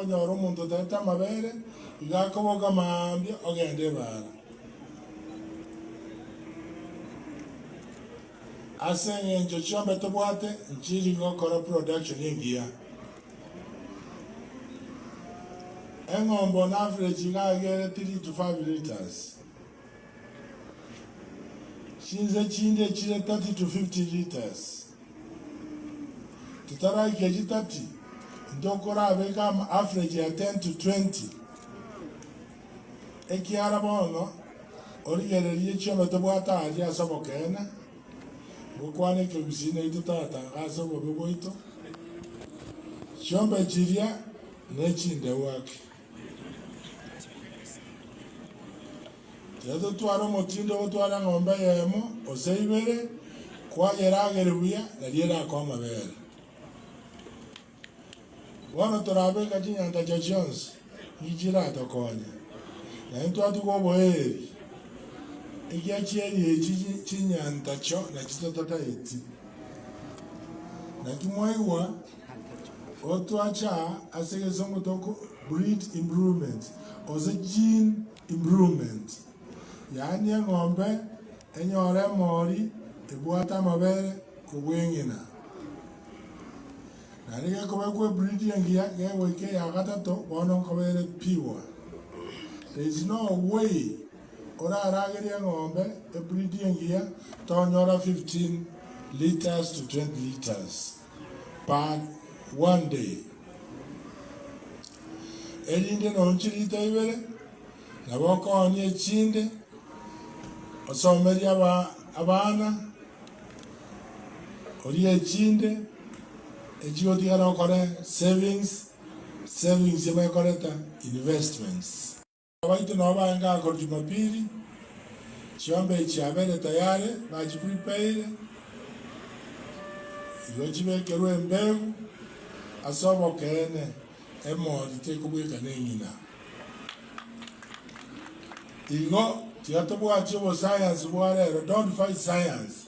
Onyore omonto otaete amabere, igo akoboka mambia ogenda ebaara. Ase eng'encho chiombe tobwate nchiri gokora production engiya. Eng'ombe on average iga iga ere 3 to 5 litres. Chinse chinde chire 30 to 50 litres. Totaraika echi 30, ntokorabeka ama average ya 10 to 20. Ekiara bono origererie chiombe tobwate aria ase obokeene, gokwana ekegusii naintwe toratanga ase obobe bwaito, chiombe chiria nechindeu ake. Tiga totware omotindo ogotwara eng'ombe eyemo gose ibere, kwayerageria buya, nario erakoe amabere. Bono torabeka chinyantacho chionsi, inki chiratokonye? Naintwe twatiga oboeri, ekiagera chieri echi chinyantacho nachi totataeti. Naki mwaigwa, otwacha ase egesongo toko breed improvement gose gene improvement, yaani eng'ombe enyore emori ebwate amabere kobua eng'ina. Naende gekobekwa ebreed engiya gegoika eya gatato bono nkoba ere pure. There is no way oraragerie eng'ombe ebreed engiya tonyora 15 litres to 20 litres per one day. Erinde nonye chilita ibere nabo okoonia echinde osomerie aba abana. Orie echinde echigotigara okore savings, savings ime ekoreta investments. Abaito nabo barenge agakora Jumapili, chiombe echi chiabeire tayari, bachiprepaire, igo chibekerwe embegu ase obokeene, emori tekobwekana eng'ina. Igo tiga tobwatie obosayansi bwa rero, don't fight science.